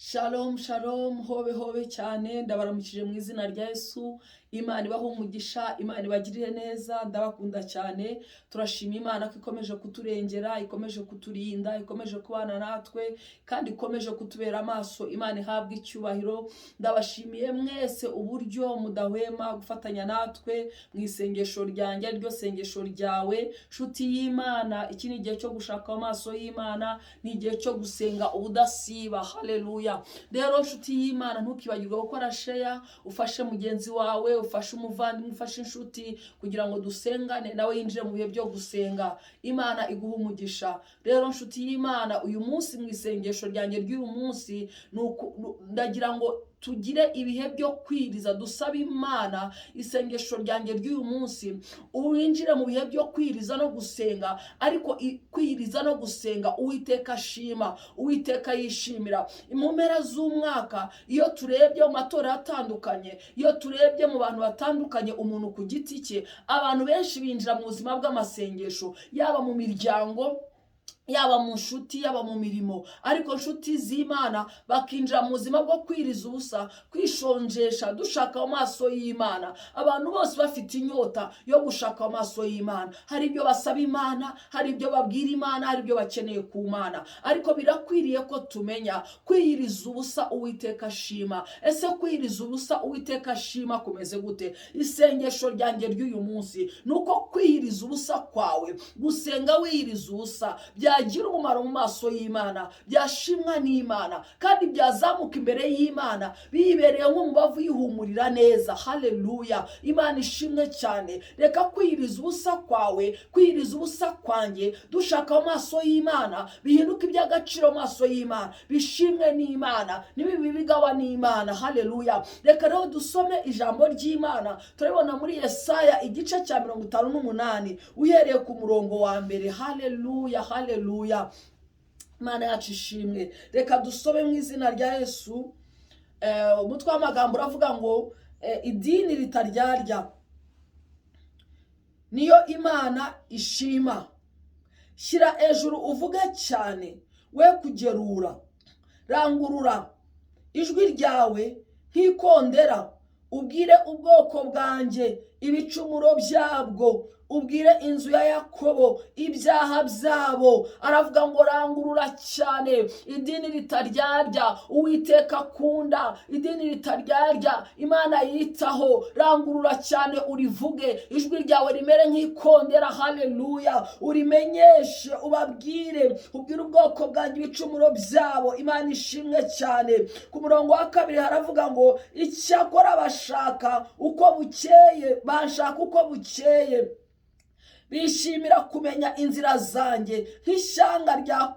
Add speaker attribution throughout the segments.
Speaker 1: Shalom shalom, hobe hobe cyane, ndabaramukije mu izina rya Yesu. Imana ibahe umugisha, Imana ibagirire neza, ndabakunda cyane. Turashima Imana ko ikomeje kuturengera, ikomeje kuturinda, ikomeje kubana natwe kandi ikomeje kutubera amaso. Imana ihabwe icyubahiro. Ndabashimiye mwese uburyo mudahwema gufatanya natwe mu isengesho ryanjye, ariryo sengesho ryawe, nshuti y'Imana. Iki ni igihe cyo gushaka amaso y'Imana, ni igihe cyo gusenga ubudasiba. Haleluya! Rero nshuti y'Imana, ntukibagirwe gukora share, ufashe mugenzi wawe, ufashe umuvandimwe, ufashe inshuti, kugira ngo dusengane nawe yinjire mu bihe byo gusenga. Imana iguha umugisha. Rero nshuti y'Imana, uyu munsi mu isengesho ryanjye ry'uyu munsi ndagira ngo tugire ibihe byo kwiriza, dusaba Imana. Isengesho ryanjye ry'uyu munsi, winjire mu bihe byo kwiriza no gusenga, ariko kwiriza no gusenga Uwiteka ashima, Uwiteka yishimira. Mu mpera z'umwaka, iyo turebye mu matora atandukanye, iyo turebye mu bantu batandukanye, umuntu ku giti cye, abantu benshi binjira mu buzima bw'amasengesho, yaba mu miryango, yaba mu nshuti, yaba mu mirimo. Ariko nshuti z'Imana, bakinjira mu buzima bwo kwiriza ubusa, kwishonjesha, dushaka amaso y'Imana. Abantu bose bafite inyota yo gushaka amaso y'Imana. Hari ibyo basaba Imana, hari ibyo babwira Imana, hari ibyo bakeneye ku Mana. Ariko birakwiriye ko tumenya kwiyiriza ubusa Uwiteka ashima. Ese kwiyiriza ubusa Uwiteka ashima kumeze gute? Isengesho ryanjye ry'uyu munsi ni uko kwiyiriza ubusa kwawe, gusenga wiyiriza ubusa, byagira umumaro mu maso y'Imana, byashimwa n'Imana kandi byazamuka imbere y'Imana biyibereye nk'umubavu yihumurira neza. Haleluya, Imana ishimwe cyane. Reka kwiyiriza ubusa kwawe, kwiyiriza ubusa kwanjye, dushaka mu maso y'Imana, bihinduke iby'agaciro mu maso y'Imana, bishimwe n'Imana, n'ibibi bigawa n'Imana. Haleluya! Reka rero dusome ijambo ry'Imana. Turabibona muri Yesaya igice cya 58, uhereye ku murongo wa mbere. Haleluya, haleluya, Imana yacu ishimwe. Reka dusome mu izina rya Yesu. Umutwe w'amagambo uravuga ngo "Idini ritaryarya niyo Imana ishima". Shyira hejuru uvuge cyane, we kugerura, rangurura ijwi ryawe nk'ikondera, ubwire ubwoko bwanjye ibicumuro byabwo, ubwire inzu ya Yakobo ibyaha byabo. Aravuga ngo rangurura cyane. Idini ritaryarya Uwiteka akunda, idini ritaryarya Imana yitaho, rangurura cyane urivuge, ijwi ryawe rimere nk'ikondera. Haleluya! Urimenyeshe, ubabwire, ubwire ubwoko bwanjye ibicumuro byabo. Imana ishimwe cyane. Ku murongo wa kabiri haravuga ngo icyakora bashaka uko bukeye, banshaka uko bukeye, bishimira kumenya inzira zanjye, nk'ishyanga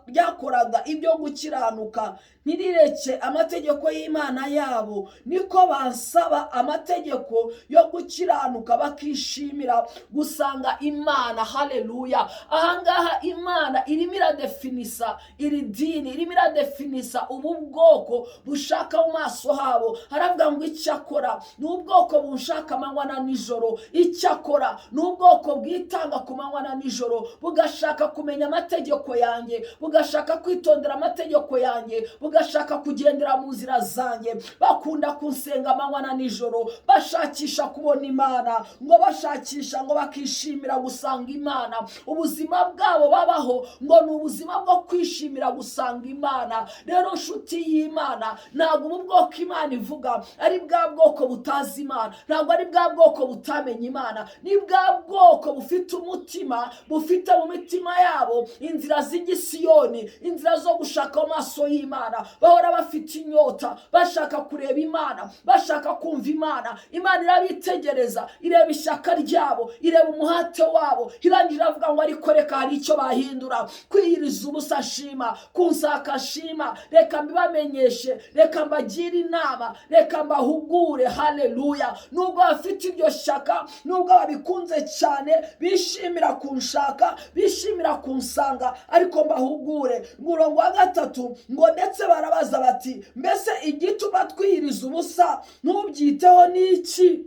Speaker 1: ryakoraga ibyo gukiranuka ntirireke amategeko y'Imana yabo, niko bansaba amategeko yo gukiranuka, bakishimira gusanga Imana. Haleluya! Ahangaha Imana irimo iradefinisa iri dini, irimo iradefinisa ubu bwoko bushaka mu maso habo. Haravuga ngo icyakora ni ubwoko bunshaka amanywa na nijoro, icyakora ni ubwoko bwitanga ku manywa na nijoro, bugashaka kumenya amategeko yanjye, bugashaka kwitondera amategeko yanjye, bugashaka kugendera mu nzira zanjye. Bakunda kunsenga amanywa na nijoro, bashakisha kubona Imana, ngo bashakisha, ngo bakishimira gusanga Imana. Ubuzima bwabo babaho ngo ni ubuzima bwo kwishimira gusanga Imana. Rero nshuti y'Imana, ntabwo ubu bwoko Imana ivuga ari bwa bwoko butazi Imana, ntabwo ari bwa bwoko butamenya Imana. Ni bwa bwoko bufite umutima, bufite mu mitima yabo inzira z'igisiyoni, inzira zo gushaka amaso y'Imana. Bahora bafite inyota, bashaka kureba Imana, bashaka kumva Imana. Imana irabitegereza, ireba ishyaka ryabo, ireba umuhate wabo, irangira iravuga ngo ariko reka hari icyo bahindura. Kwiyiriza ubusa shima, kunsaka shima, reka mbibamenyeshe, reka mbagire inama, reka mbahugure. Haleluya! Nubwo bafite iryo shyaka, nubwo babikunze cyane, bishimira kunshaka, bishimira kunsanga, ariko mbahugure. Umurongo wa gatatu ngo ndetse barabaza bati: "Mbese igituma twiyiriza ubusa ntubyiteho ni iki?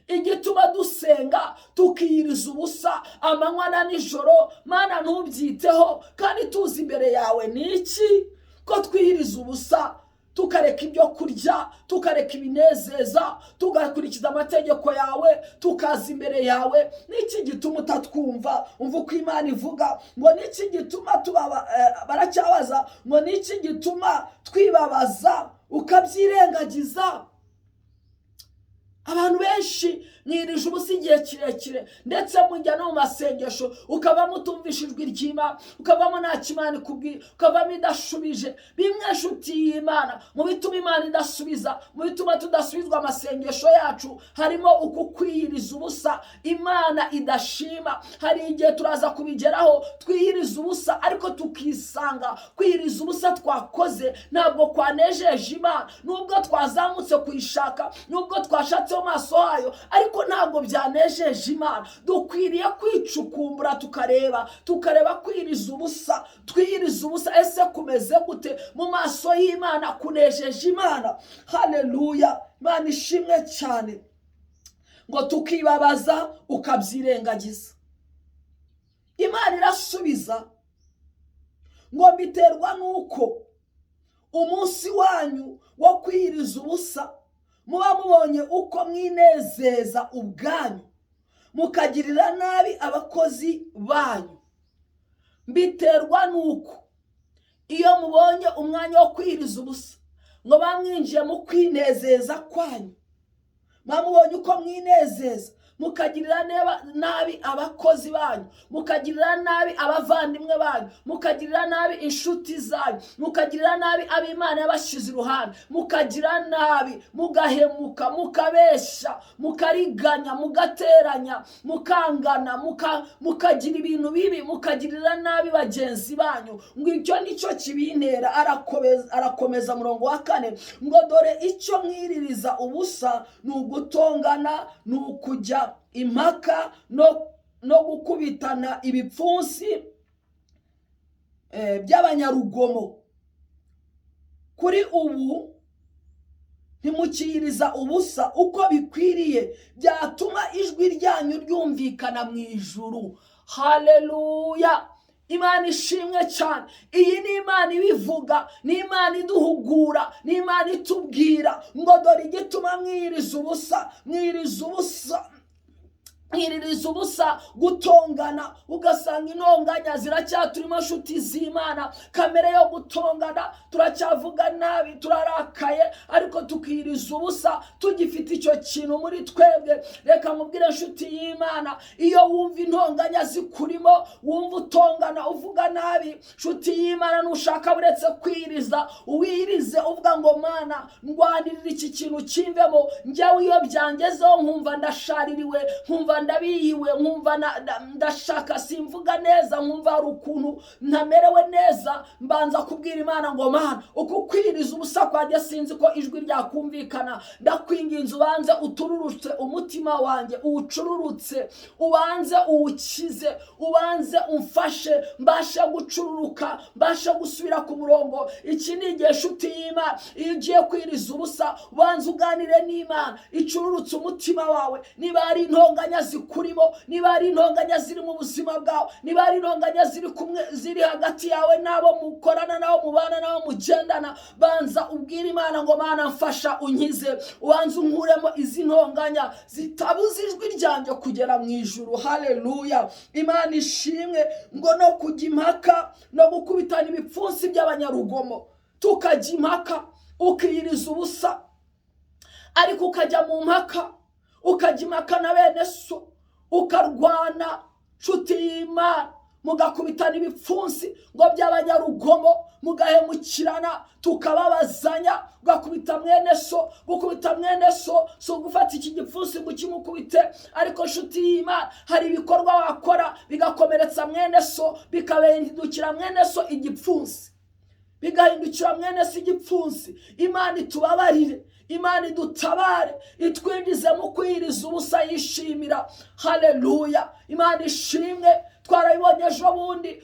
Speaker 1: Igituma dusenga tukiyiriza ubusa amanywa na nijoro, Mana, ntubyiteho kandi tuzi imbere yawe ni iki?" Ko twiyiriza ubusa, tukareka ibyo kurya, tukareka ibinezeza, tugakurikiza amategeko yawe, tukaza imbere yawe, niki gituma utatwumva? Umva uko Imana ivuga ngo niki gituma baracyabaza ngo niki gituma twibabaza ukabyirengagiza? Abantu benshi mwirije ubusa igihe kirekire, ndetse mujya no mu masengesho ukavamo utumvisha ijwi ry'Imana, ukavamo nta kimana ikubwiye, ukavamo idashubije. Bimwe, nshuti y'Imana, mu bituma Imana idasubiza, mu bituma tudasubizwa amasengesho yacu, harimo uku kwiyiriza ubusa Imana idashima. Hari igihe turaza kubigeraho, twiyiriza ubusa ariko tukisanga kwiyiriza ubusa twakoze ntabwo kwanejeje Imana, nubwo twazamutse kuyishaka, nubwo twashatse mu maso hayo, ariko ntabwo byanejeje Imana. Dukwiriye kwicukumbura, tukareba kwiriza ubusa, twiyiriza ubusa, ese kumeze gute mu maso y'Imana? Kunejeje Imana? Haleluya, Imana ishimwe cyane. Ngo tukibabaza ukabyirengagiza. Imana irasubiza ngo biterwa n'uko umunsi wanyu wo kwiyiriza ubusa muba mubonye uko mwinezeza ubwanyu, mukagirira nabi abakozi banyu. Biterwa n'uko iyo mubonye umwanya wo kwiyiriza ubusa, ngo bamwinjiye mu kwinezeza kwanyu, mwamubonye uko mwinezeza, mukagirira nabi abakozi banyu, mukagirira nabi abavandimwe banyu, mukagirira nabi inshuti zanyu, mukagirira nabi ab'Imana yabashyize iruhande, mukagira nabi, mugahemuka, mukabesha, mukariganya, mugateranya, mukangana, mukagira ibintu bibi, mukagirira nabi bagenzi banyu. Ngo icyo nicyo kibintera. Arakomeza murongo wa 4 ngo dore icyo mwiririza ubusa ni ugutongana, ni ukujya impaka no gukubitana ibipfunsi by'abanyarugomo. Kuri ubu ntimukiyiriza ubusa uko bikwiriye, byatuma ijwi ryanyu ryumvikana mu ijuru. Haleluya, Imana ishimwe cyane. Iyi ni Imana ibivuga, ni Imana iduhugura, ni Imana itubwira ngo dore igituma mwiyiriza ubusa, mwiyiriza ubusa, mwiririza ubusa gutongana, ugasanga intonganya ziracyaturimo, nshuti z'Imana. Kamere yo gutongana, turacyavuga nabi, turarakaye, ariko tukiriza ubusa tugifite icyo kintu muri twebwe. Reka mubwire, nshuti y'Imana, iyo wumva intonganya zikurimo, wumva utongana, uvuga nabi, nshuti y'Imana, nushaka uretse kwiriza, uwirize uvuga ngo Mana, ndwanirira iki kintu kimvemo. Njyewe iyo byangezeho nkumva ndashaririwe, nkumva ndabiyiwe, nkumva ndashaka simvuga neza, nkumva hari ukuntu ntamerewe neza, mbanza kubwira Imana ngo Mana, uku kwiriza ubusa kwanjye sinzi ko ijwi ryakumvikana, ndakwinginze ubanze utururutse umutima wanjye, uwucururutse, ubanze uwukize, ubanze umfashe mbashe gucururuka, mbashe gusubira ku murongo. Iki ni igihe, nshuti y'Imana, iyo ugiye kwiriza ubusa, ubanze uganire n'Imana icururutse umutima wawe. Niba hari intonganya zikurimo, niba hari intonganya ziri mu buzima bwawe, niba hari intonganya ziri kumwe, ziri hagati yawe n'abo mukorana, n'abo mubana, n'abo mugendana, banza ubwire Imana ngo Mana, mfasha, unkize, ubanze unkuremo izi ntonganya zitabuza ijwi ryanjye kugera mu ijuru. Haleluya, Imana ishimwe. Ngo no kujya impaka no gukubitana ibipfunsi by'abanyarugomo, tukajya impaka, ukiyiriza ubusa ariko ukajya mu mpaka, ukajya impaka na bene so, ukarwana, nshuti y'Imana, mugakubitana ibipfunsi ngo by'abanyarugomo, mugahemukirana, tukababazanya, ugakubita mwene so. Gukubita mwene so si ugufata iki gipfunsi ngo ukimukubite, ariko nshuti y'Imana, hari ibikorwa wakora bigakomeretsa mwene so, bikabahindukira mwene so igipfunsi, bigahindukira mwene so igipfunsi. Imana itubabarire, Imana idutabare, itwinjize mu kwiriza ubusa yishimira. Haleluya, Imana ishimwe. Twarabibonye ejo bundi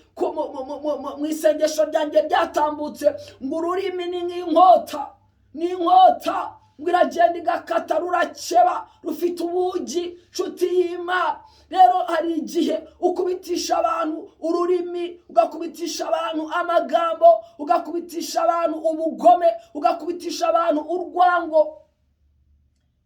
Speaker 1: mu isengesho ryanjye ryatambutse, ngo ururimi ni nk'inkota, ni inkota, ngo iragenda igakata, rurakeba, rufite ubugi, nshuti y'Imana. Rero hari igihe ukubitisha abantu ururimi, ugakubitisha abantu amagambo, ugakubitisha abantu ubugome, ugakubitisha abantu urwango.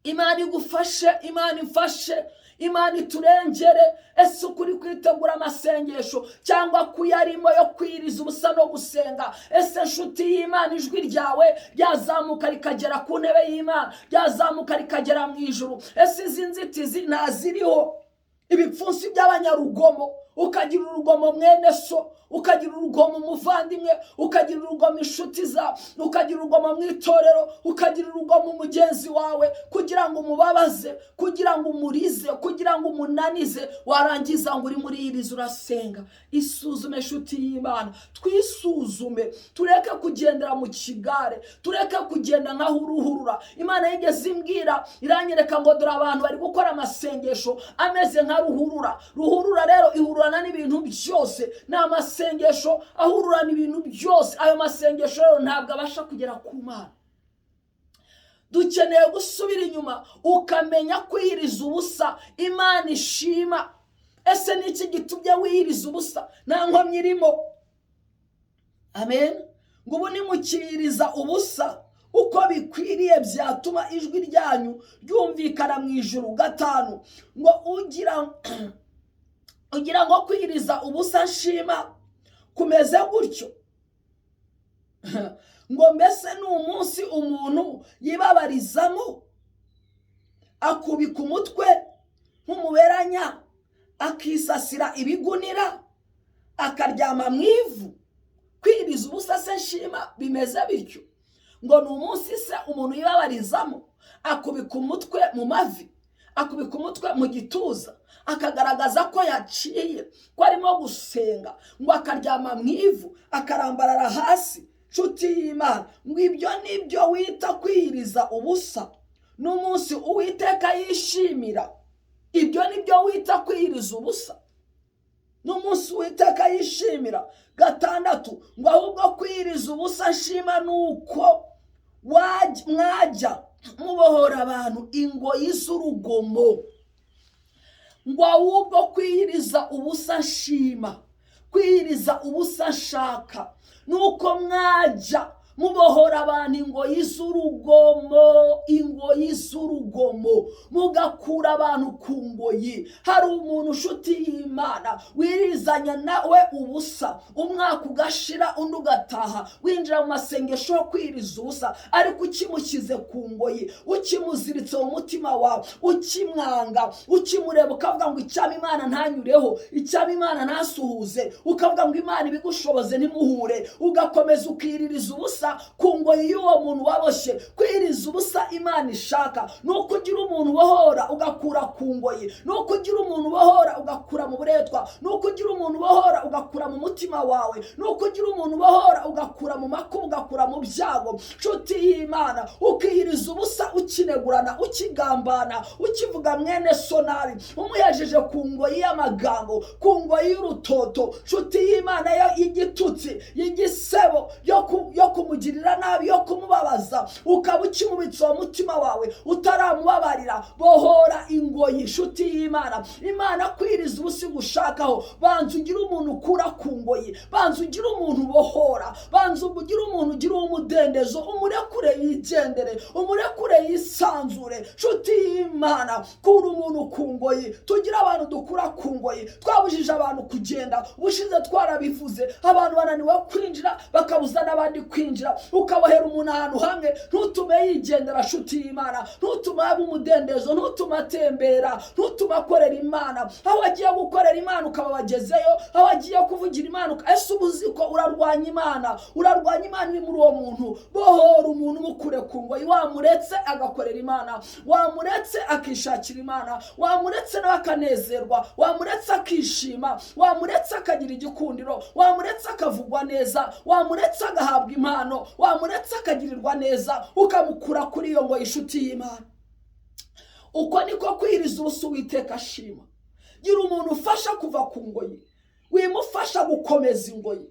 Speaker 1: Imana igufashe, Imana imfashe, Imana iturengere. Ese ukuri kwitegura amasengesho cyangwa kuyarimo yo kwiriza ubusa no gusenga? Ese nshuti y'Imana, ijwi ryawe ryazamuka rikagera ku ntebe y'Imana, ryazamuka rikagera mu ijuru? Ese izi nzitizi ntaziriho? Ibipfunsi by'abanyarugomo, ukagira urugomo mwene so, ukagira urugomo umuvandimwe, ukagira urugomo inshuti zawe, ukagira urugomo mu itorero, ukagira urugomo mugenzi wawe, kugira ngo umubabaze, kugira ngo umurize, kugira ngo umunanize, warangiza ngo uri muri iriza urasenga. Isuzume inshuti y'Imana, twisuzume, tureke kugendera mu kigare, tureke kugenda nkaho uruhurura. Imana yigeze imbwira, iranyereka ngo dore abantu bari gukora amasengesho ameze nka ruhurura. Ruhurura rero ihururana n'ibintu byose, ni amasengesho ahururana ibintu byose. Ayo masengesho rero ntabwo abasha kugera ku Mana. Dukeneye gusubira inyuma, ukamenya kwiyiriza ubusa Imana ishima. Ese ni iki gitumye wiyiriza ubusa? Nta nkomyi irimo. Amen. Ngo ubu nimukiyiriza ubusa uko bikwiriye, byatuma ijwi ryanyu ryumvikana mu ijuru. 5, ngo ugira ngo kwiyiriza ubusa nshima kumeze gutyo? Ngo mbese ni umunsi umuntu yibabarizamo, akubika umutwe nk'umuberanya, akisasira ibigunira, akaryama mu ivu? Kwiriza ubusa se nshima bimeze bityo? Ngo ni umunsi se umuntu yibabarizamo, akubika umutwe mu mavi, akubika umutwe mu gituza, akagaragaza ko yaciye, ko arimo gusenga, ngo akaryama mu ivu, akarambarara hasi? Nshuti y'Imana, ngo ibyo nibyo wita kwiyiriza ubusa n'umunsi Uwiteka yishimira? Ibyo nibyo wita kwiyiriza ubusa n'umunsi Uwiteka yishimira? 6, ngo ahubwo kwiyiriza ubusa nshima ni uko mwajya mubohora abantu ingoyi z'urugomo. Ngo ahubwo kwiyiriza ubusa nshima, kwiyiriza ubusa nshaka, ni uko mwajya mubohora abantu ingoyi z'urugomo, ingoyi z'urugomo, mugakura abantu ku ngoyi. Hari umuntu, nshuti y'Imana, wirizanya nawe ubusa, umwaka ugashira undi ugataha, winjira mu masengesho yo kwiriza ubusa, ariko ukimushyize ku ngoyi, ukimuziritse mu mutima wawe, ukimwanga, ukimureba ukavuga ngo icyaba Imana ntanyureho, icyaba Imana ntasuhuze, ukavuga ngo Imana ibigushoboze ntimuhure, ugakomeza ukiririza ubusa ku ngoyi y'uwo muntu waboshye. Kwiriza ubusa Imana ishaka ni uko ugira umuntu ubohora ugakura ku ngoyi, ni uko ugira umuntu ubohora ugakura mu buretwa, ni uko ugira umuntu ubohora ugakura mu mutima wawe, ni uko ugira umuntu ubohora ugakura mu makuba, ugakura mu byago. Nshuti y'Imana, ukiyiriza ubusa ukinegurana, ukigambana, ukivuga mwene so nabi, umuhejeje ku ngoyi y'amagambo, ku ngoyi y'urutoto, nshuti y'Imana, y'igitutsi, y'igisebo, yo kumugirira nabi, yo kumubabaza, ukaba ukimubitse uwo mutima wawe utaramubabarira. Bohora ingoyi, nshuti y'Imana. Imana kwiriza ubusa gushakaho, banza ugire umuntu ukura ku ngoyi, banza ugire umuntu ubohora, banza ugire umuntu ugira umudendezo, umurekure yigendere, umurekure yisanzure. Nshuti y'Imana, kura umuntu ku ngoyi. Tugire abantu dukura ku ngoyi. Twabujije abantu kugenda, ubushize twarabivuze, abantu bananiwe kwinjira, bakabuza n'abandi kwinjira. Ukabohera umuntu ahantu hamwe, ntutume yigendera, nshuti y'Imana, ntutume aba umudendezo, ntutume atembera, ntutume akorera Imana. Aho agiye gukorera Imana ukaba wagezeyo, aho agiye kuvugira Imana, ese uba uzi ko urarwanya Imana? Urarwanya Imana iri muri uwo muntu. Bohora umuntu, umukure ku ngoyi. Wamuretse agakorera Imana, wamuretse akishakira Imana, wamuretse nawe akanezerwa, wamuretse akishima, wamuretse akagira igikundiro, wamuretse akavugwa neza, wamuretse agahabwa impano, wamuretse akagirirwa neza, ukamukura kuri iyo ngo inshuti y'Imana. Uko niko kwiriza ubusa Uwiteka ashima. Gira umuntu ufasha kuva ku ngoyi, wimufasha gukomeza ingoyi.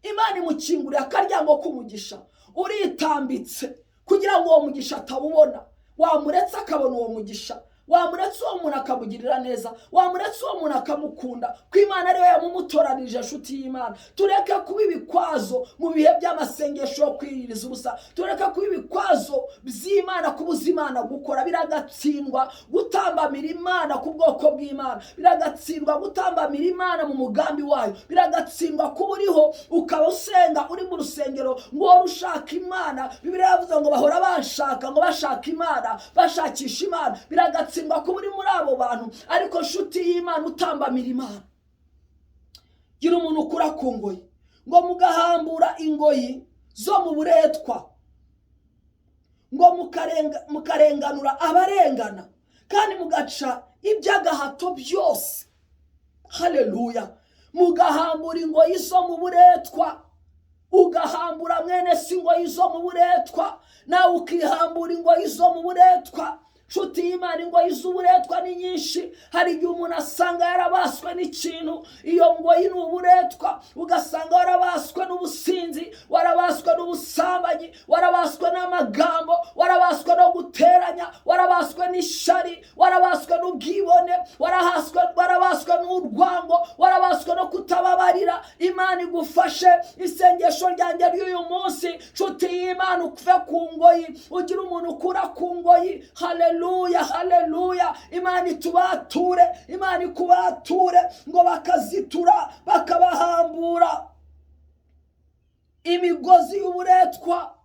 Speaker 1: Imana imukinguriye akaryango k'umugisha, uritambitse kugira ngo uwo mugisha atawubona. Wamuretse akabona uwo mugisha, Wamuretse uwo muntu akamugirira neza, wamuretse uwo muntu akamukunda, ko Imana ariyo yamumutoranije. Nshuti y'Imana, tureke kuba ibikwazo mu bihe by'amasengesho yo kwiyiriza ubusa. Tureke kuba ibikwazo by'Imana, kubuza Imana gukora. Biragatsindwa gutambamira Imana ku bwoko bw'Imana, biragatsindwa gutambamira Imana mu mugambi wayo. Biragatsindwa kuba uriho, ukaba usenga, uri mu rusengero, ngo uhore ushaka Imana. Bibiliya yavuze ngo bahora bashaka, ngo bashaka Imana, bashakisha Imana. Biragatsindwa kuba uri muri abo bantu, ariko nshuti y'Imana, utambamira Imana. Gira umuntu ukura ku ngoyi. Ngo mugahambura ingoyi zo mu buretwa, ngo mukarenganura abarengana, kandi mugaca iby'agahato byose. Haleluya! Mugahambura ingoyi zo mu buretwa. Ugahambura mwene si ingoyi zo mu buretwa, nawe ukihambura ingoyi zo mu buretwa. Nshuti y'Imana, ingoyi z'uburetwa ni nyinshi. Hari igihe umuntu asanga yarabaswe n'ikintu, iyo ngoyi ni uburetwa. Ugasanga warabaswe n'ubusinzi, warabaswe n'ubusambanyi, warabaswe n'amagambo, warabaswe no guteranya, warabaswe n'ishyari, warabaswe n'ubwibone, warabaswe n'urwango, warabaswe no kutababarira. Imana igufashe. Isengesho ryanjye ry'uyu munsi, nshuti y'Imana, uve ku ngoyi, ugire umuntu ukura ku ngoyi. Haleluya, haleluya! Imana itubature, Imana ikubature. Ngo bakazitura, bakabahambura imigozi y'uburetwa.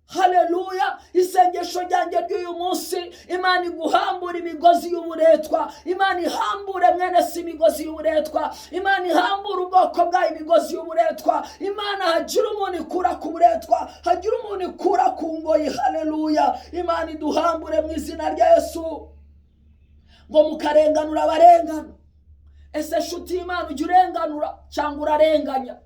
Speaker 1: Haleluya! Isengesho ryanjye ry'uyu munsi, Imana iguhambura imigozi y'uburetwa. Imana ihambure mwene si imigozi y'uburetwa. Imana ihambure ubwoko bwayo imigozi y'uburetwa. Imana hagira umuntu ikura ku buretwa, hagira umuntu ikura ku ngoyi. Haleluya! Imana iduhambure mu izina rya Yesu. Ngo mukarenganura abarengana. Ese nshuti y'Imana, ujya urenganura cyangwa urarenganya,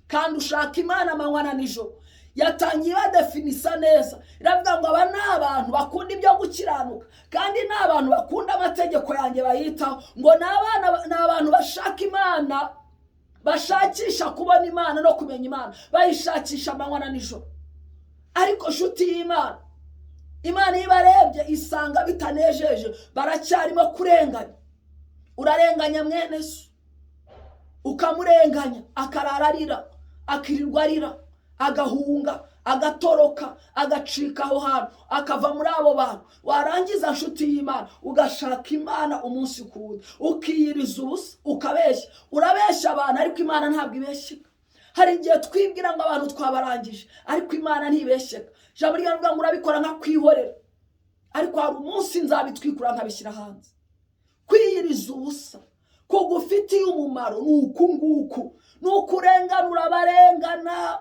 Speaker 1: kandi ushaka Imana amanywa na nijoro? Yatangiye badefinisa neza, iravuga ngo aba ni abantu bakunda ibyo gukiranuka, kandi ni abantu bakunda amategeko yanjye, bayitaho. Ngo ni abana, ni abantu bashaka Imana, bashakisha kubona Imana no kumenya Imana, bayishakisha amanywa na nijoro. Ariko nshuti y'Imana, Imana iyo ibarebye isanga bitanejeje, baracyarimo kurenganya. Urarenganya mwene so, ukamurenganya, akarara arira, akirirwa arira, agahunga, agatoroka, agacika aho hantu, akava muri abo bantu. Warangiza, nshuti y'Imana, ugashaka Imana umunsi ku wundi, ukiyiriza ubusa, ukabeshya, urabeshya abantu, ariko Imana ntabwo ibeshyeka. Hari igihe twibwira ngo abantu twabarangije, ariko Imana ntibeshyeka. Ijambo ry'Imana ngo urabikora nka kwihorera, ariko hari umunsi nzabitwikura nkabishyira hanze. Kwiyiriza ubusa kugufitiye umumaro ni uku nguku, ni ukurenganura abarengana.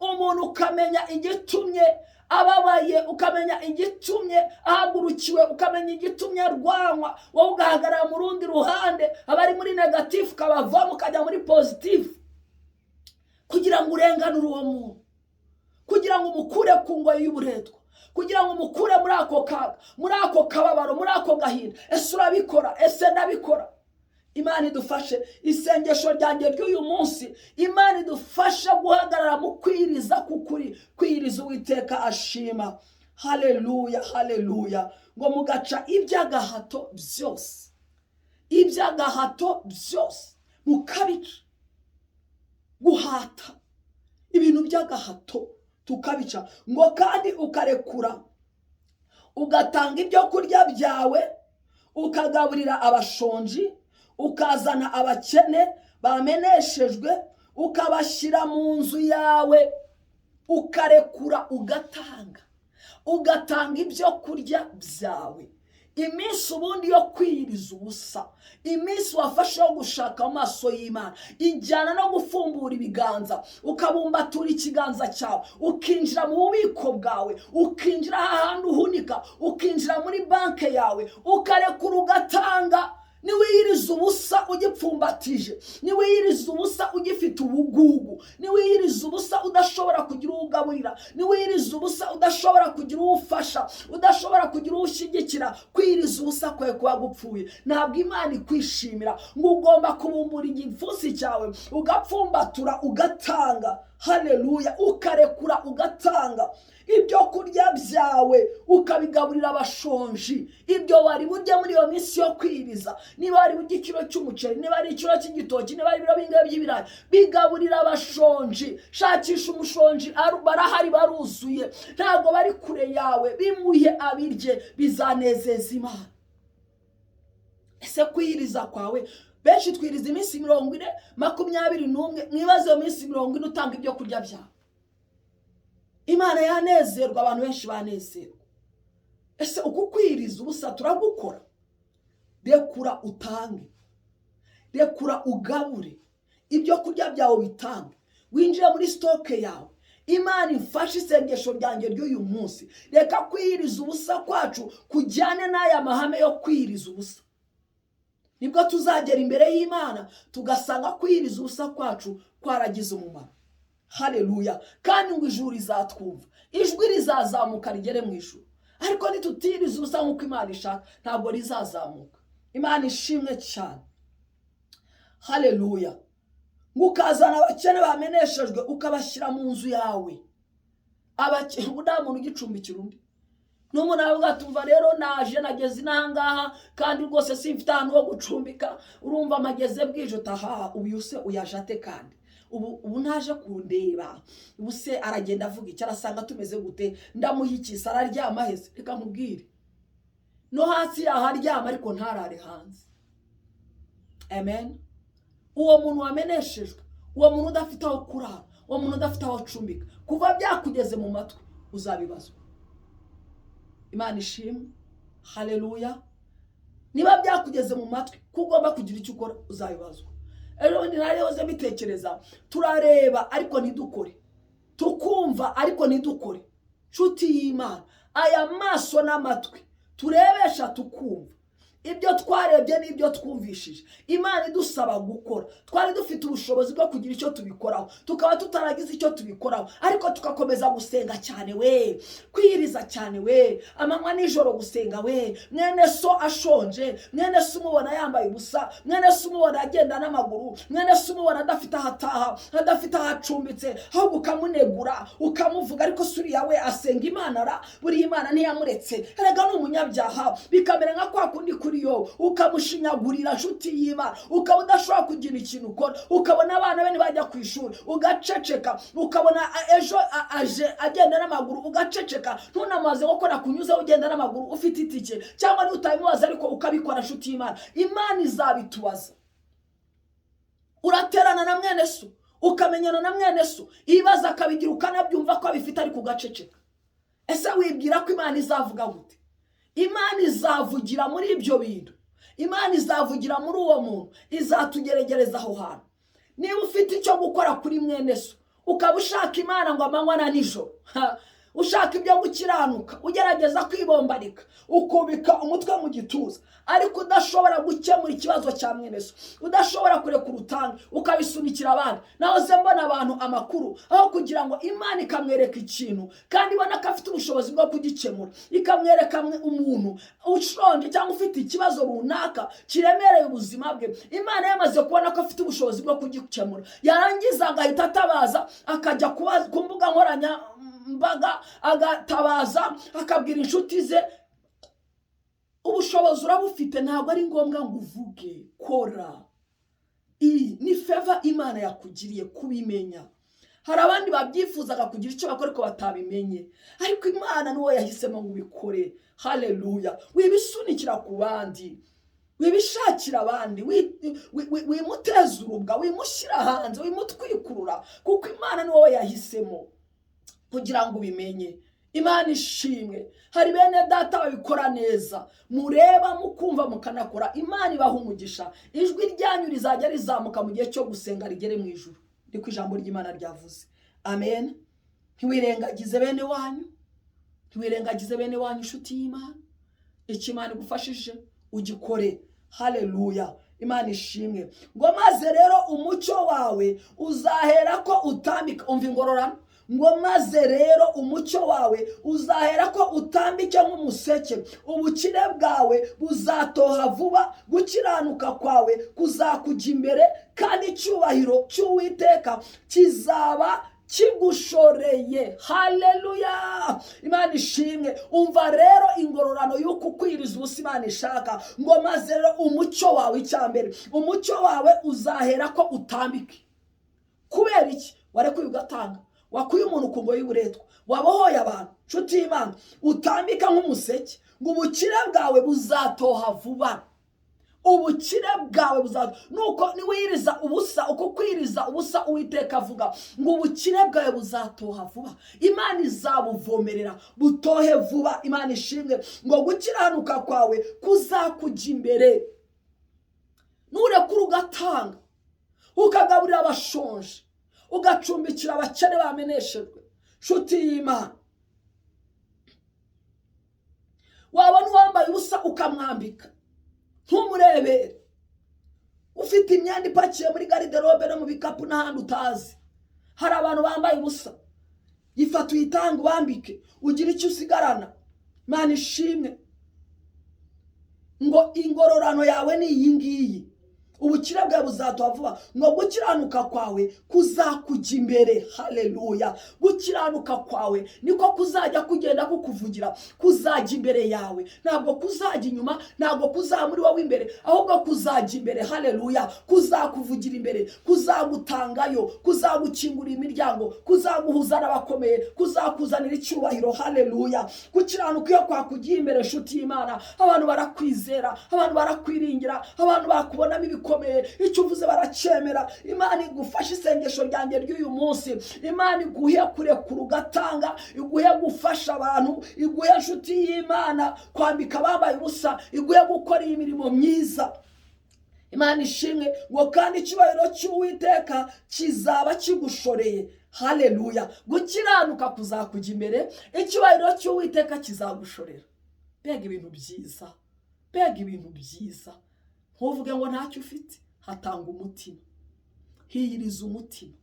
Speaker 1: Umuntu ukamenya igitumye ababaye, ukamenya igitumye ahagurukiwe, ukamenya igitumye arwanywa, wowe ugahagarara mu rundi ruhande. Abari muri négatif ukabavamo, ukajya muri positif, kugira ngo urenganure uwo muntu, kugira ngo umukure ku ngoyi y'uburetwa, kugira ngo umukure muri ako kaga, muri ako kababaro, muri ako gahinda. Ese urabikora? Ese ndabikora? Imana idufashe. Isengesho ryanjye ry'uyu munsi, Imana idufashe guhagarara mu kwiriza k'ukuri, kwiriza Uwiteka ashima. Haleluya, haleluya! Ngo mugaca iby'agahato byose, iby'agahato byose mukabica. Guhata ibintu by'agahato tukabica. Ngo kandi ukarekura, ugatanga ibyo kurya byawe, ukagaburira abashonji, ukazana abakene bameneshejwe, ukabashyira mu nzu yawe. Ukarekura, ugatanga, ugatanga ibyo kurya byawe. Iminsi ubundi yo kwiyiriza ubusa, iminsi wafashe yo gushaka amaso y'Imana, ijyana no gufumbura ibiganza, ukabumbatura ikiganza cyawe, ukinjira mu bubiko bwawe, ukinjira ahandi uhunika, ukinjira muri banki yawe, ukarekura, ugatanga. Niwiyiriza ubusa ugipfumbatije, niwiyiriza ubusa ugifite ubugugu, niwiyiriza ubusa udashobora kugira uwo ugaburira, niwiyiriza ubusa udashobora kugira uwo ufasha, udashobora kugira uwo ushyigikira, kwiyiriza ubusa kwawe kuba gupfuye, ntabwo Imana ikwishimira. Ngo ugomba kubumbura igipfunsi cyawe, ugapfumbatura, ugatanga. Haleluya! Ukarekura, ugatanga. Ibyo kurya byawe ukabigaburira abashonji. Ibyo wari burya muri iyo minsi yo kwiriza, niba wari burya ikiro cy'umuceri, niba ari ikiro cy'igitoki, niba ari ibiro bingahe by'ibirayi, bigaburira abashonji. Shakisha umushonji, barahari, baruzuye, ntabwo bari kure yawe. Bimuhe abirye, bizanezeza Imana. Ese kwiyiriza kwawe, benshi twiriza iminsi 40, 21. Mwibaze iyo minsi 40 utanga ibyo kurya byawe, Imana yanezerwa, abantu benshi banezerwa. Ese uku kwiriza ubusa turagukora? Rekura utange, rekura ugabure ibyo kurya byawe, bitange, winjire muri stock yawe. Imana imfashe isengesho ryanjye ry'uyu munsi. Reka kwiyiriza ubusa kwacu kujyane n'aya mahame yo kwiyiriza ubusa. Nibwo tuzagera imbere y'Imana tugasanga kwiyiriza ubusa kwacu kwaragize umumaro. Haleluya! Kandi ngo ijuru rizatwumva, ijwi rizazamuka rigere mu ijuru. Ariko nitutiriza ubusa nk'uko Imana ishaka, ntabwo rizazamuka. Imana ishimwe cyane. Haleluya! Ngo ukazana abakene bameneshejwe, ukabashyira mu nzu yawe. Ubu nta muntu ugicumbikira undi. N'umuntu aravuga ati: "Umva rero, naje nageze inahangaha kandi rwose simfite ahantu ho gucumbika, urumva amageze bwije." Utahaha ubu se uyaje ate? Kandi ubu naje kundeba, ubu se aragenda avuga icyo, arasanga tumeze gute? Ndamuhikisa, araryama hese? Reka nkubwire, no hasi yaharyama, ariko ntarare hanze. Amen. Uwo muntu wameneshejwe, uwo muntu udafite aho kurara, uwo muntu udafite aho acumbika, kuva byakugeze mu matwi uzabibazwa. Imana ishimwe. Haleluya! Niba byakugeze mu matwi ko ugomba kugira icyo ukora, uzabibazwa. Ejo bundi narihoze mbitekereza, turareba ariko ntidukore, tukumva ariko ntidukore. Nshuti y'Imana, aya maso n'amatwi turebesha tukumva, ibyo twarebye n'ibyo twumvishije Imana idusaba gukora, twari dufite ubushobozi bwo kugira icyo tubikoraho, tukaba tutaragize icyo tubikoraho, ariko tugakomeza gusenga cyane we, kwiyiriza cyane we, amanywa nijoro gusenga we. Mwene so ashonje, mwene so umubona yambaye ubusa, mwene so umubona agenda n'amaguru, mwene so umubona adafite aho ataha, adafite aho acumbitse, ahubwo ukamunegura, ukamuvuga: "Ariko se uriya we asenga Imana ra? Buriya Imana ntiyamuretse, erega ni umunyabyaha." Bikamera nka kwa kundi kuri yo, ukamushinyagurira. Nshuti y'Imana, ukaba udashobora kugira ikintu ukora, ukabona abana be ntibajya ku ishuri ugaceceka, ukabona ejo aje agenda n'amaguru ugaceceka, ntunamaze gukora kunyuzeho ugenda n'amaguru ufite itike, cyangwa niba utabimubaza ariko ukabikora. Nshuti y'Imana, Imana izabitubaza. Uraterana na mwene so, ukamenyana na mwene so, ibibazo akabigira, ukanabyumva ko abifite, ariko ugaceceka. Ese wibwira ko Imana izavuga gute? Imana izavugira muri ibyo bintu, Imana izavugira muri uwo muntu, izatugeregereza aho hantu. Niba ufite icyo gukora kuri mwene so, ukaba ushaka Imana ngo amanywa na nijoro, ushaka ibyo gukiranuka, ugerageza kwibombarika, ukubika umutwe mu gituza, ariko udashobora gukemura ikibazo cya mwene so, udashobora kureka urutange, ukabisunikira abandi. Nahoze mbona abantu amakuru, aho kugira ngo Imana ikamwereka ikintu kandi ibona ko afite ubushobozi bwo kugikemura, ikamwereka umuntu ushonje cyangwa ufite ikibazo runaka kiremereye ubuzima bwe, Imana yamaze kubona ko afite ubushobozi bwo kugikemura, yarangiza agahita atabaza, akajya ku mbuga nkoranyambaga, agatabaza, akabwira inshuti ze. Ubushobozi urabufite, ntabwo ari ngombwa ngo uvuge. Kora. Iyi ni favor Imana yakugiriye kubimenya. Hari abandi babyifuzaga kugira icyo bakora ariko batabimenye, ariko Imana niwo yahisemo ngo ubikore. Haleluya! Wibisunikira ku bandi, wibishakira abandi, wimuteza urubwa, wimushyira hanze, wimutwikurura, kuko Imana ni wowe yahisemo kugira ngo ubimenye. Imana ishimwe. Hari bene data babikora neza, mureba, mukumva, mukanakora. Imana ibaha umugisha. Ijwi ryanyu rizajya rizamuka mu gihe cyo gusenga rigere mu ijuru, niko ijambo ry'Imana ryavuze. Amen. Ntiwirengagize bene wanyu, ntiwirengagize bene wanyu. Inshuti y'Imana, icyo Imana igufashije ugikore. Haleluya! Imana ishimwe. Ngo maze rero umucyo wawe uzahera ko utambika. Umva ingororano. Ngo maze rero umucyo wawe uzahera ko utambike nk'umuseke, ubukire bwawe buzatoha vuba, gukiranuka kwawe kuzakujya imbere, kandi icyubahiro cy'Uwiteka kizaba kigushoreye. Haleluya! Imana ishimwe. Umva rero ingororano y'uko kwiriza ubusa Imana ishaka. Ngo maze rero umucyo wawe, icya mbere, umucyo wawe uzahera ko utambike. Kubera iki? Warekuye ugatanga, wakuye umuntu ku ngoyi y'uburetwa, wabohoye abantu. Nshuti y'Imana, utambika nk'umuseke. Ngo ubukire bwawe buzatoha vuba, ubukire bwawe buzaza nuko niwiriza ubusa. Uko kwiriza ubusa, Uwiteka avuga ngo ubukire bwawe buzatoha vuba, Imana izabuvomerera butohe vuba. Imana ishimwe. Ngo gukiranuka kwawe kuzakujya imbere. Nurekura ugatanga, ukagaburira abashonje, ugacumbikira abakene bameneshejwe, nshuti y'Imana, wabona uwambaye ubusa ukamwambika, ntumurebere ufite imyenda ipakiye muri garde-robe no mu bikapu n'ahandi utazi. Hari abantu bambaye ubusa, yifata uyitange, ubambike, ugire icyo usigarana. Imana ishimwe. Ngo ingororano yawe ni iyi ngiyi: ubukire bwawe buzatoha vuba, ngo gukiranuka kwawe kuzakujya imbere. Haleluya! Gukiranuka kwawe niko kuzajya kugenda kukuvugira, kuzajya imbere yawe, ntabwo kuzajya inyuma, ntabwo kuzaba muri wowe imbere, ahubwo kuzajya imbere. Haleluya! Kuzakuvugira imbere, kuzagutangayo, kuzagukingurira imiryango, kuzaguhuza n'abakomeye, kuzakuzanira icyubahiro. Haleluya! Gukiranuka iyo kwakugiye imbere, nshuti y'Imana, abantu barakwizera, abantu barakwiringira, abantu bakubonamo ibikomeye, icyo uvuze baracyemera. Imana igufashe. Isengesho ryanjye ry'uyu munsi, Imana iguhe kurekura ugatanga, iguhe gufasha abantu, iguhe, nshuti y'Imana, kwambika abambaye ubusa, iguhe gukora iyi mirimo myiza. Imana ishimwe. Ngo kandi icyubahiro cy'Uwiteka kizaba kigushoreye. Haleluya! Gukiranuka kuzakujya imbere, icyubahiro cy'Uwiteka kizagushorera. Mbega ibintu byiza, mbega ibintu byiza! Ntuvuge ngo ntacyo ufite. Hatanga umutima, hiyiriza umutima.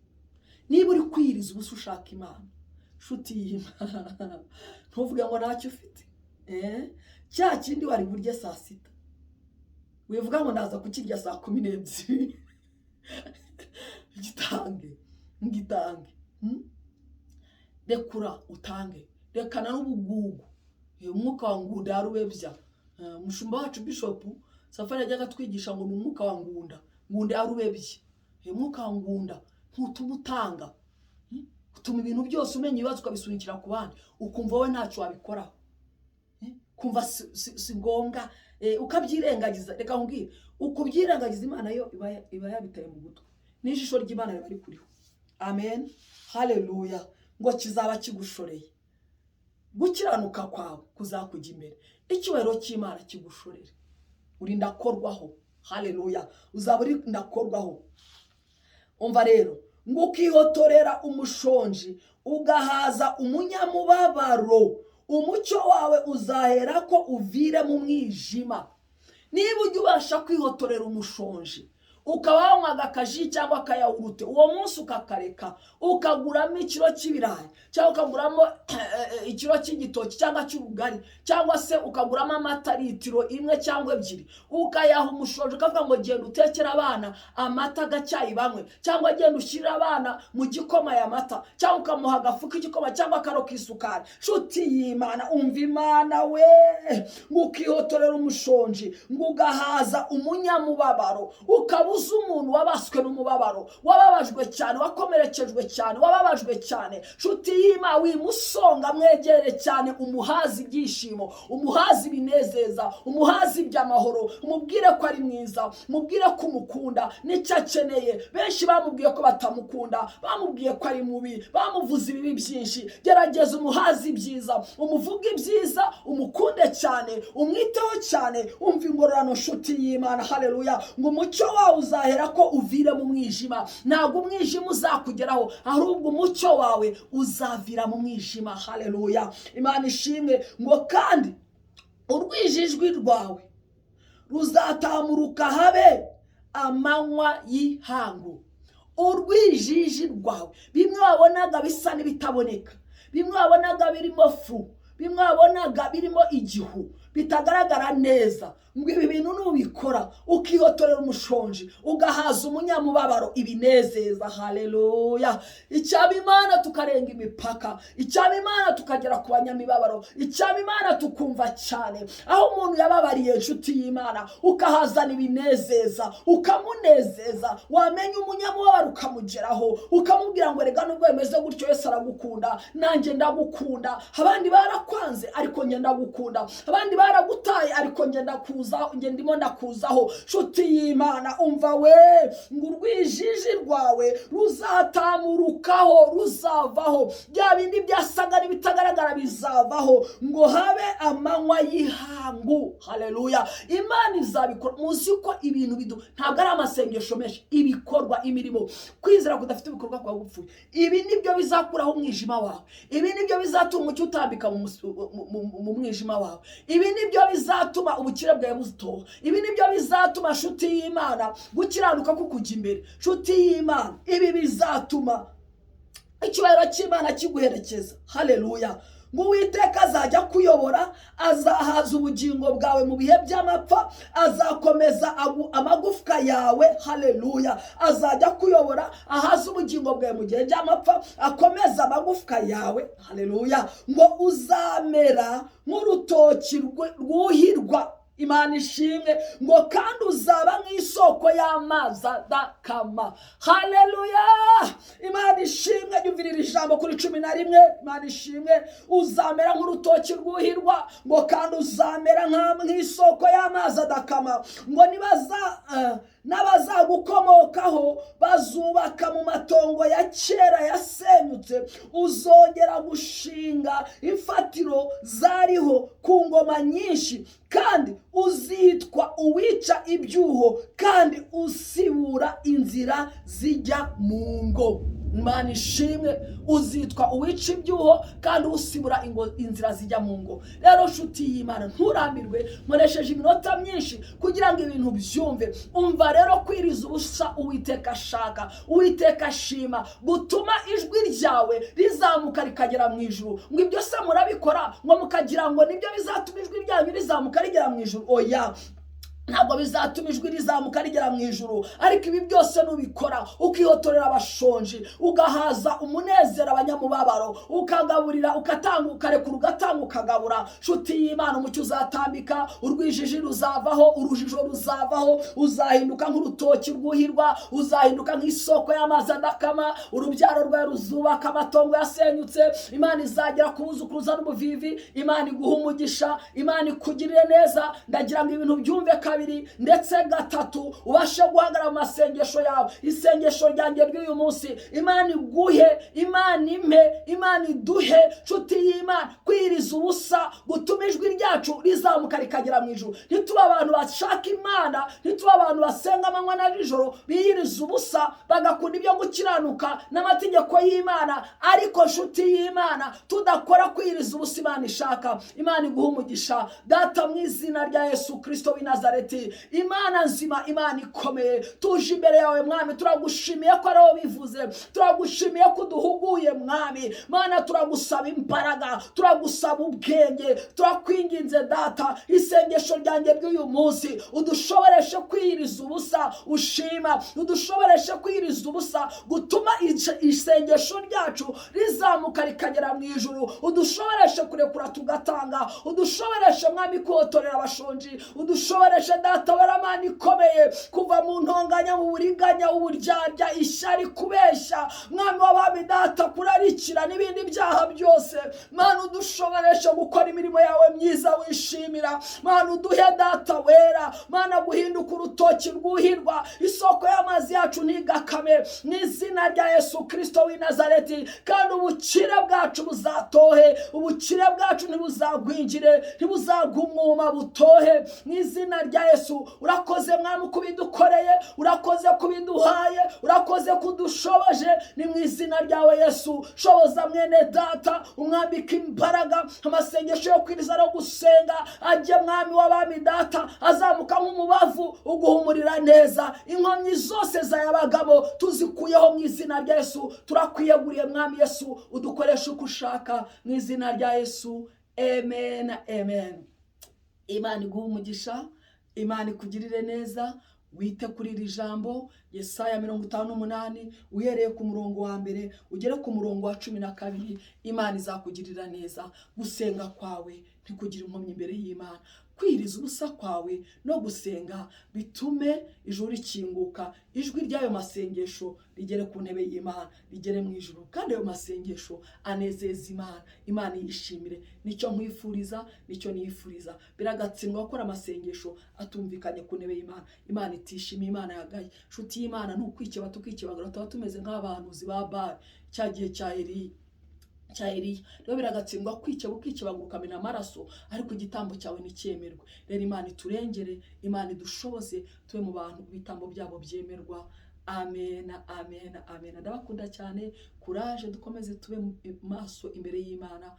Speaker 1: Niba uri kwiyiriza ubusa ushaka Imana, nshuti y'Imana, ntuvuge ngo ntacyo ufite. Cya kindi wari burye saa sita, wivuga ngo ndaza kukirya saa 12. Gitange, ngitange. Rekura utange, rekana n'ubugugu. Uyu mwuka wa ngunda yarubebya. Umushumba wacu Bishopu Safari yajyaga atwigisha ngo ni umwuka wa ngunda, ngunda yarubebye. Uyu mwuka wa ngunda ntutuma utanga, Utuma ibintu byose umenya ibibazo ukabisunikira ku bandi, ukumva wowe ntacyo wabikoraho, Kumva si ngombwa, ukabyirengagiza. Reka nkubwire, ukubyirengagiza Imana yo iba yabitaye mu gutwi, n'ijisho ry'Imana riba rikuriho. Amen, haleluya. Ngo kizaba kigushoreye, gukiranuka kwawe kuzakujya imbere, icyubahiro cy'Imana kigushorere, uri ndakorwaho. Haleluya! Uzaba uri ndakorwaho. Umva rero, ngo ukihotorera umushonji, ugahaza umunyamubabaro, umucyo wawe uzahera ko uvire mu mwijima. Niba ujya ubasha kwihotorera umushonji, ukaba wanywaga akaji cyangwa akayawurute, uwo munsi ukakareka, ukaguramo ikiro cy'ibirayi cyangwa ukaguramo ikiro cy'igitoki cyangwa cy'ubugari, cyangwa se ukaguramo amata litiro 1 cyangwa 2, ukayaha umushonji, ukavuga ngo genda utekere abana amata agacyayi banywe, cyangwa genda ushyirire abana mu gikoma aya mata, cyangwa ukamuha agafu k'igikoma cyangwa akaro k'isukari. Nshuti y'Imana, umva Imana we, ngo ukihotorera umushonji, ngo ugahaza umunyamubabaro, ukaba uzi umuntu wabaswe n'umubabaro, wababajwe cyane, wakomerekejwe cyane, wababajwe cyane. Nshuti y'Imana, wimusonga, mwegere cyane, umuhaze ibyishimo, umuhaze ibinezeza, umuhaze iby'amahoro, umubwire ko ari mwiza, umubwire ko umukunda n'icyo akeneye. Benshi bamubwiye ko batamukunda, bamubwiye ko ari mubi, bamuvuze ibibi byinshi. Gerageza umuhaze ibyiza, umuvuge ibyiza, umukunde cyane, umwiteho cyane. Umva ingororano, nshuti y'Imana. Haleluya! Ngo umucyo wawe uzahera ko uvire mu mwijima. Ntabwo umwijima uzakugeraho, ahubwo umucyo wawe uzavira mu mwijima. Haleluya! Imana ishimwe. Ngo kandi urwijijwi rwawe ruzatamuruka habe amanywa y'ihangu. Urwijiji rwawe, bimwe wabonaga bisa n'ibitaboneka, bimwe wabonaga birimo fu, bimwe wabonaga birimo igihu, Bitagaragara neza. Ngo ibi bintu nubikora, ukihotorera umushonji, ugahaza umunyamubabaro ibinezeza. Haleluya! Icyaba Imana tukarenga imipaka, icyaba Imana tukagera ku banyamibabaro, icyaba Imana tukumva cyane aho umuntu yababariye. Inshuti y'Imana, ukahazana ibinezeza, ukamunezeza. Wamenya umunyamubabaro, ukamugeraho, ukamubwira ngo: "Rega nubwo bimeze gutyo, Yesu aragukunda, nanjye ndagukunda. Abandi barakwanze, ariko njye ndagukunda. Abandi baragutaye, ariko njye ndakuzaho, njye ndimo ndakuzaho." Nshuti y'Imana, umva we, ngo urwijiji rwawe ruzatamurukaho, ruzavaho. Bya bindi byasaga n'ibitagaragara bizavaho, ngo habe amanywa y'ihangu. Haleluya! Imana izabikora. Muzi ko ibintu bidu ntabwo ari amasengesho menshi, ibikorwa, imirimo. Kwizera kudafite ibikorwa kuba gupfuye. Ibi nibyo bizakuraho umwijima wawe. Ibi nibyo bizatuma umucyo utambika mu mwijima wawe. Ibi nibyo bizatuma ubukire bwawe butoha. Ibi nibyo bizatuma, nshuti y'Imana, gukiranuka kukujya imbere. Nshuti y'Imana, ibi bizatuma icyubahiro cy'Imana kiguherekeza. Haleluya! Ngo Uwiteka azajya kuyobora, azahaza ubugingo bwawe mu bihe by'amapfa, azakomeza amagufwa yawe. Haleluya! Azajya kuyobora, ahaza ubugingo bwawe mu gihe by'amapfa, akomeza amagufwa yawe. Haleluya! Ngo uzamera nk'urutoki rwuhirwa. Imana ishimwe! Ngo kandi uzaba nk'isoko y'amazi adakama. Haleluya! Imana ishimwe! Yumvirira ijambo kuri 11. Imana ishimwe! Uzamera nk'urutoki rwuhirwa, ngo kandi uzamera nk'isoko y'amazi adakama. Ngo nibaza n'abazagukomokaho bazubaka mu matongo ya kera yasenyutse, uzongera gushinga imfatiro zariho ku ngoma nyinshi, kandi uzitwa uwica ibyuho kandi usibura inzira zijya mu ngo. Imana ishimwe! Uzitwa uwica ibyuho kandi usibura inzira zijya mu ngo. Rero nshuti y'Imana, nturambirwe, nkoresheje iminota myinshi kugira ngo ibintu byumve. Umva rero, kwiriza ubusa Uwiteka ashaka, Uwiteka ashima, gutuma ijwi ryawe rizamuka rikagera mu ijuru. Ngo ibyo se murabikora, ngo mukagira ngo nibyo bizatuma ijwi ryanyu rizamuka rigera mu ijuru? Oya, ntabwo bizatuma ijwi rizamuka rigera mu ijuru. Ariko ibi byose nubikora, ukihotorera abashonji, ugahaza umunezero abanyamubabaro, ukagaburira, ugatanga, ukarekura, ugatanga, ukagabura, nshuti y'Imana, umucyo uzatambika, urwijiji ruzavaho, urujijo ruzavaho. Uzahinduka nk'urutoki rwuhirwa, uzahinduka nk'isoko y'amazi adakama. Urubyaro rwawe ruzubaka amatongo yasenyutse. Imana izagera ku buzukuruza n'ubuvivi. Imana iguha umugisha, Imana ikugirire neza. Ndagira ngo ibintu byumve kabiri ndetse gatatu, ubashe guhagarara mu masengesho yawe. Isengesho ryanjye ry'uyu munsi: Imana iguhe, Imana impe, Imana iduhe, nshuti y'Imana, kwiriza ubusa gutuma ijwi ryacu rizamuka rikagera mu ijuru. Ntitube abantu bashaka Imana, ntitube abantu basenga amanywa na nijoro, biyiriza ubusa, bagakunda ibyo gukiranuka n'amategeko y'Imana, ariko nshuti y'Imana, tudakora kwiriza ubusa Imana ishaka. Imana iguha umugisha. Data, mu izina rya Yesu Kirisito w'i Nazareti, Imana nzima, Imana ikomeye, tuje imbere yawe Mwami. Turagushimiye ko ari wowe bivuze, turagushimiye ko uduhuguye Mwami Mana. Turagusaba imbaraga, turagusaba ubwenge, turakwinginze Data. Isengesho ryanjye ry'uyu munsi: udushoboreshe kwiyiriza ubusa ushima, udushoboreshe kwiyiriza ubusa gutuma isengesho ryacu rizamuka rikagera mu ijuru, udushoboreshe kurekura tugatanga, udushoboreshe Mwami kuhotorera abashonji, udushoboreshe Data w'Imana ikomeye kuva mu ntonganya, mu buriganya, uburyarya, ishyari, kubeshya, Mwami w'abami Data, kurarikira n'ibindi byaha byose. Mana, udushoboreshe gukora imirimo yawe myiza wishimira. Mana, uduhe Data wera, Mana, guhinduka urutoki rwuhirwa, isoko y'amazi yacu ntigakame, mu izina rya Yesu Kirisito w'i Nazareti. Kandi ubukire bwacu buzatohe, ubukire bwacu ntibuzagwingire, ntibuzagumwuma, butohe mu izina rya Yesu. Urakoze Mwami kubidukoreye, urakoze kubiduhaye, urakoze kudushoboje. Ni mu izina ryawe Yesu. Shoboza mwene data, umwambika imbaraga, amasengesho yo kwiriza no gusenga ajye, Mwami w'abami Data, azamuka nk'umubavu uguhumurira neza. Inkomyi zose zayabagamo tuzikuyeho mu izina rya Yesu. Turakwiyeguriye Mwami Yesu, udukoreshe uko ushaka mu izina rya Yesu. Amen, amen. Imana iguhe umugisha, Imana ikugirire neza. Wite kuri iri jambo, Yesaya 58, uhereye ku murongo wa 1 ugere ku murongo wa 12. Imana izakugirira neza. Gusenga kwawe ntikugira inkomyi imbere y'Imana. Kwiriza ubusa kwawe no gusenga bitume ijuru rikinguka, ijwi ry'ayo masengesho rigere ku ntebe y'Imana, rigere mu ijuru, kandi ayo masengesho anezeza Imana, Imana yishimire. Nicyo nkwifuriza, nicyo nifuriza. Biragatsindwa gukora amasengesho atumvikanye ku ntebe y'Imana, Imana itishimiye, Imana yagaye. Inshuti y'Imana, ni ukwikeba tukikebagura, tuba tumeze nk'abahanuzi ba Bali cya gihe cya Eliya. Rero biragatsindwa kwikeba, ukikebagura, ukamena amaraso, ariko igitambo cyawe nticyemerwe. Rero Imana iturengere, Imana idushoboze tube mu bantu ibitambo byabo byemerwa. Amena, amena, amena. Ndabakunda cyane. Kuraje, dukomeze tube maso imbere y'Imana.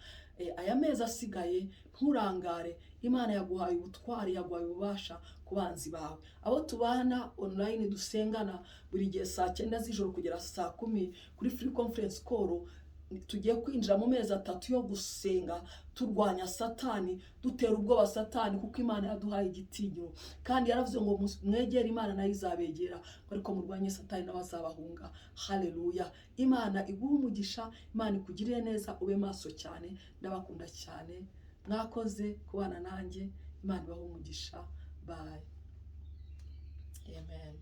Speaker 1: Aya mezi asigaye nturangare. Imana yaguhaye ubutwari, yaguhaye ububasha ku banzi bawe. Abo tubana online, dusengana buri gihe saa 9 z'ijoro kugera saa 10 kuri free conference call, tugiye kwinjira mu mezi 3 yo gusenga, turwanya Satani, dutera ubwoba Satani, kuko Imana yaduhaye igitinyiro, kandi yaravuze ngo mwegere Imana nayo izabegera, ariko murwanye Satani nawe azabahunga. Haleluya! Imana iguhe umugisha, Imana ikugirire neza, ube maso cyane. Ndabakunda cyane, mwakoze kubana nanjye. Imana ibahe umugisha. Bye, amen.